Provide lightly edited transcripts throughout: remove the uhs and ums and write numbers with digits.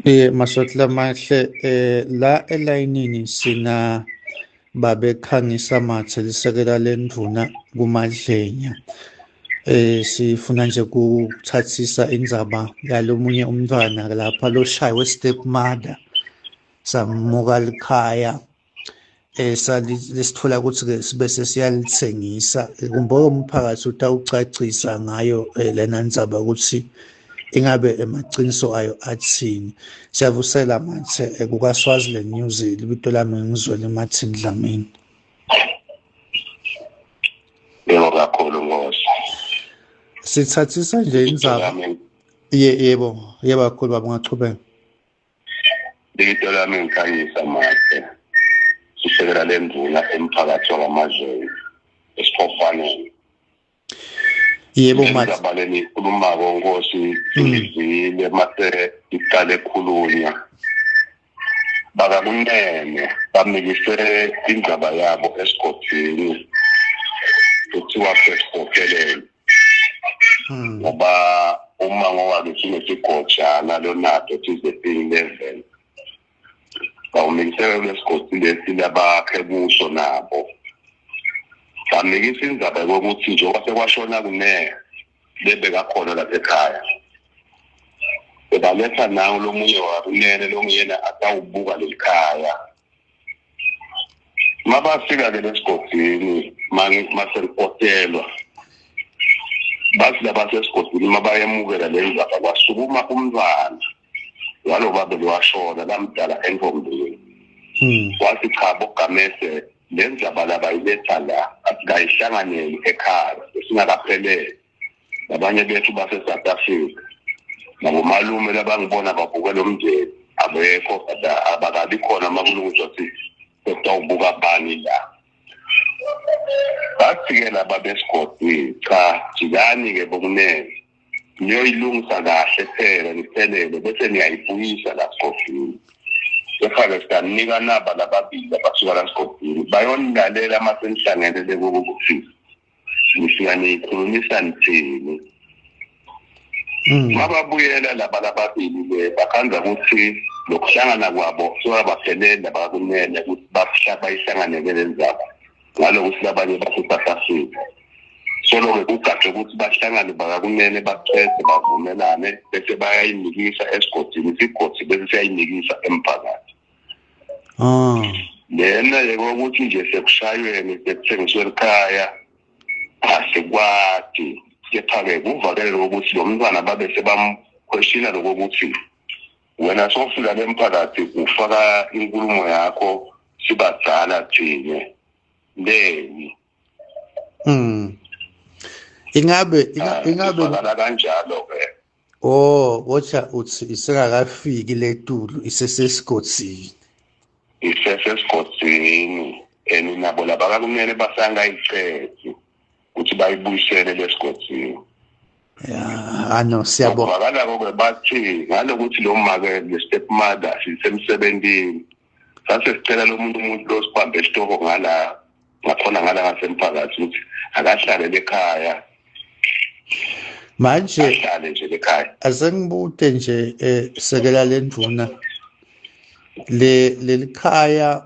Maswati lamahle la elayinini sina babe Khangisa Mathe lisekela lendvuna kuMadlenya. Sifuna nje kuthathisa indzaba yalomunye umntwana lapha loshaywe step mother samuka likhaya lesithola ukuthi ke sibe sesiyalithengisa kumbe umphakathi utawucacisa ngayo lena ndzaba ukuthi ingabe emaqiniso ayo athini. Siyavusela Mathe kukaSwaziland News, libito lami ngizwele Martin Dlamini. Yebo kakhulu Nkosi. Sithathisa nje indzaba. Yebo, yebo kakhulu baba, ungachubeka. Libito lami ngikhanyisa Mathe. Sisekela lendvuna emphakathi wakaMadleni esiphofaneni. Yebo Mathe. Indaba leniyikhulumako Nkosi ngivile mase iqale khulunywa. Bakakunene bamikise indzaba yabo esigodini kuthiwa sesibophelele. Ngoba uma ngowakithi unesigojana lonato thize level. Bawumikisela kulesigodi lesi labakhe kuso nabo. Bamikisa indzaba yokuthi njengoba sekwashona kune lebekakhona lapha ekhaya. Bebaletha nawo lomunye wakunene longuyena atawubuka lelikhaya. Mabafika-ke lesigodini maselikotelwa bathi labasesigodini mabayemukela le ndzaba kwasukuma umntwana walo babe lowashona lamdala entombini. Wathi cha bogamese le ndzaba labayiletha la asikayihlanganeli ekhaya esingakaphelele. Labanye bethu base-South Africa nabomalume labangibona babuke lo mndeni abekho abakabi khona makulungiswa ukuthi sekutawubuka bani la. Bathi-ke laba besigodini cha jikani-ke bokunene niyoyilungisa kahle phela niphelele bese niyayibuyisa la sigodini. Kepha-ke sidanika naba lababili abasuka la sigodini bayonilalela uma senihlangene lekukuthi nifika niyikhulumisa nithini. Mababuyela laba lababili le bakhanza ukuthi lokuhlangana kwabo sewabaphelele labakunene ukuthi bayihlanganele le ndzaba ngalokuthi labanye base-South Africa. Solo-ke kugadwe ukuthi bahlangane bakakunene baqede bavumelane bese bayayinikisa esigodini, isigodi bese siyayinikisa emphakathi. Lena yekokuthi nje sekushayweni sekuthengiswe ekhaya asikwati. Kepha-ke kuvakele lokuthi lo mntwana babe sebamkhweshina lokokuthi wena sofika lemphakathi ufaka inkulumo yakho sibadzala thine leni. Ingabe ingabe ivakala kanjalo ke. Oh, kodwa uthi isengakafiki letulu isesesigodzini. Isesesigodzini and nabo laba kumele basangayicedi ukuthi bayibuyisele lesigodzini. Ya, ano siyabonga. Vakalako ke bathi ngalokuthi lo make le stepmother sisemsebentini. Sase sicela lo muntu umuntu lo sibambe esitoko ngala ngakhona ngala ngasemphakathi ukuthi akahlale ekhaya. Manje ahlale nje ekhaya. Asengibute nje sekela lendvuna le lelikhaya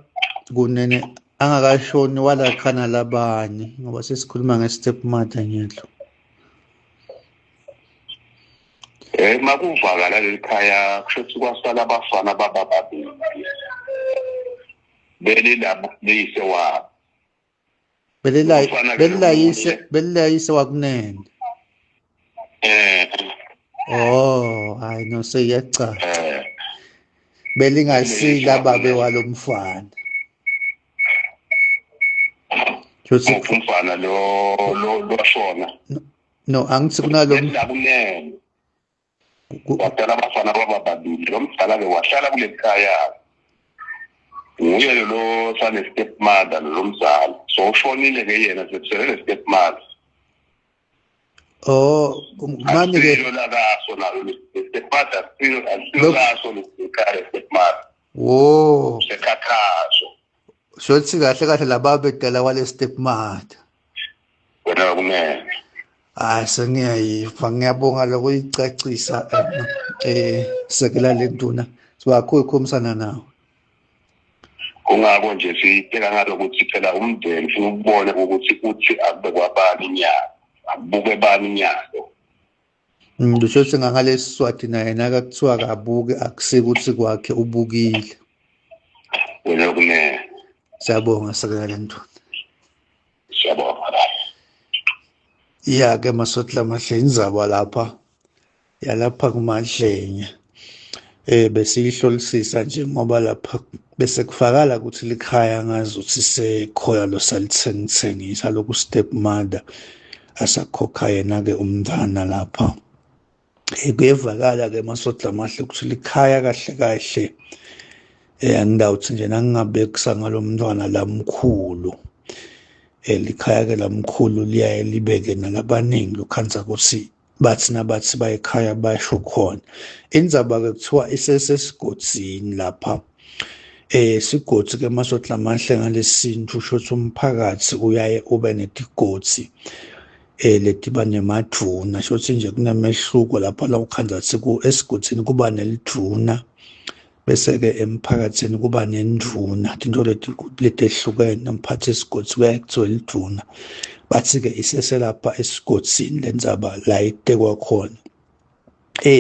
kunene angakashoni walakhana labanye ngoba sesikhuluma nge-stepmother nyalo. Makuvakala lelikhaya kusho ukuthi kwasala abafana baba babili. Belilabo leyise wabo. Belilayise wakunene. Oh, hayi no seyacaca. Belingasila babe walomfana. Umfana lo lo lwashona. No, angithi kunalo kunene. Wadala abafana baba babili, lo mdala ke wahlala kuleli khaya. Nguye lo sane stepmother lo mzala. So ushonile ke yena sekusele le stepmother. Oh, manje ke lakaso nalo le stepmother silo laso le khaya stepmother. Wo. Sekhathazo. Shothi kahle kahle lababedala kwale stepmother. Wena kunene. Hayi sengiyayiva, ngiyabonga lokuyicacisa sekela lentuna. Sibakhulu khulumisana nawe. Kungako nje siyiteka ngalokuthi phela umndeni ufuna ukubona ukuthi uthi akube kwabani inyalo, akubuke bani inyalo. Kusho ukuthi ngalesi Swati naye nakakuthiwa akabuke akusikuthi kwakhe ubukile. Wena kunene. Siyabonga sekela lentwana. Siyabonga. Ya ke Maswati lamahle indzaba lapha yalapha kuMadlenya. Besiyihlolisisa nje ngoba lapha bese kufakala ukuthi likhaya ngazi ukuthi sekhoya lo salithengithengisa lokhu step mother asakhokha yena ke umntwana lapha. Kuyevakala ke Maswati lamahle ukuthi likhaya kahle kahle angidawuthi nje nangingabekisa ngalomntwana lamkhulu. Likhaya ke lamkhulu liyaye libeke nalabaningi lokhanza ukuthi bathi nabathi bayekhaya basho khona. Indzaba ke kuthiwa isesesigodzini lapha. Sigodzi ke Maswati lamahle ngalesintu usho ukuthi umphakathi uyaye ube netigodzi letiba nemadvuna. Sho ukuthi nje kunemehluko lapha la ukhandza ukuthi esigodzini kuba nelidvuna bese ke emphakathini kuba nendvuna. Tinto letehlukene umphathi esigodzi kuyaye kuthiwe lidvuna. Bathi ke iseselapha esigodzini lendzaba la itekwa khona.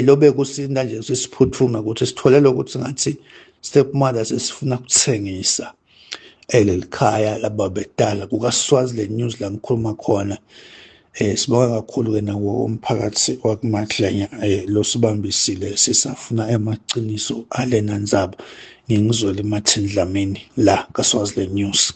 Lobe kusinda nje sisiphuthume ukuthi sitholele ukuthi ngathi step mother sesifuna ukuthengisa lelikhaya lababedala kukaSwaziland News la ngikhuluma khona. Sibonga kakhulu ke nawo umphakathi wakuMadlenya losibambisile sisafuna emaqiniso alena ndzaba. Ngingizwele Martin Dlamini la kaSwaziland News.